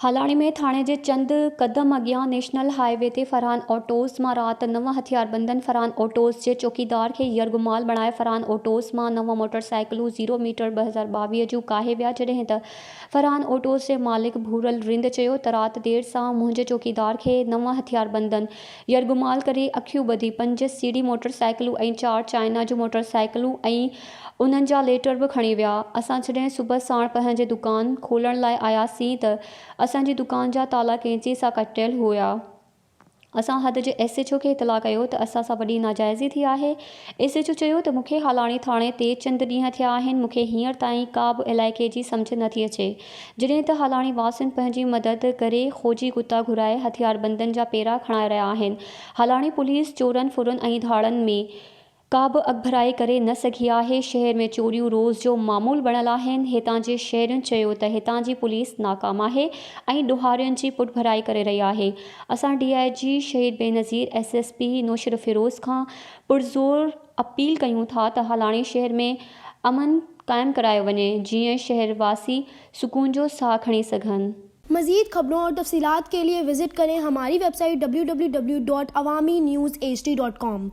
هالاڻي ۾ ٿاڻي جي چند قدم اڳيان نيشنل هاء وي تي فرحان آٽوز مان رات نو هٿياربندن فرحان آٽوز جي چوڪيدار کي يرغمال بڻائي فرحان آٽوز مان نو موٽر سائيڪلون زيرو ميٽر 2022 جون ڪاهي ويا جڏهن ته فرحان آٽوز جي مالڪ ڀورل رند چيو ته رات دير سان منهنجي چوڪيدار کي نو هٿياربندن يرغمال ڪري اکيون ٻڌي پنج سي ڊي موٽر سائيڪلون ۽ چار چائنا جون موٽر سائيڪلون ۽ انهن جا ليٽر به کڻي ويا. اسان جڏهن صبح ساڻ پنهنجي دڪان کولڻ لاء آياسين ته اسان جي دڪان جا تالا ڪينچي سان ڪٽيل هيا. اسان حد جي ايس ايڇ او کي اطلاع ڪيو ته اسان سان وڏي ناجائزي ٿي آهي. ايس ايڇ او چيو ته مون کي هالاڻي ٿاڻي تي چند ڏينهن ٿيا آهن مون کي هينئر تائين ڪا به علائقي جي سمجهه نه ٿي اچي. جڏهن ته هالاڻي واسين پنهنجي مدد ڪري فوجي ڪتا گهرائي هٿياربندن جا پيرا کڻائي رهيا آهن. هالاڻي پوليس چورن، ڦرن ۽ ڌاڙن ۾ ڪا به اڳڀرائي ڪري نه سگهي آهي. شهر ۾ چوريون روز جو معمول بڻيل آهن. هتان جي شهرين چيو ته هتان جي پوليس ناڪام آهي ۽ ڏوهارين جي پٺڀرائي ڪري رهي آهي. اسان D I G Shaheed Benazir, S S P Naushahro Feroze کان پرزور اپيل ڪيون ٿا ته هالاڻي شهر ۾ امن قائم ڪرايو وڃي جيئن شهر واسي سڪون جو ساهه کڻي سگهن. مزيد خبرون اور تفصيلات ڪي ليي وزٽ ڪرين هماري web site www.awamiNewsHD.com.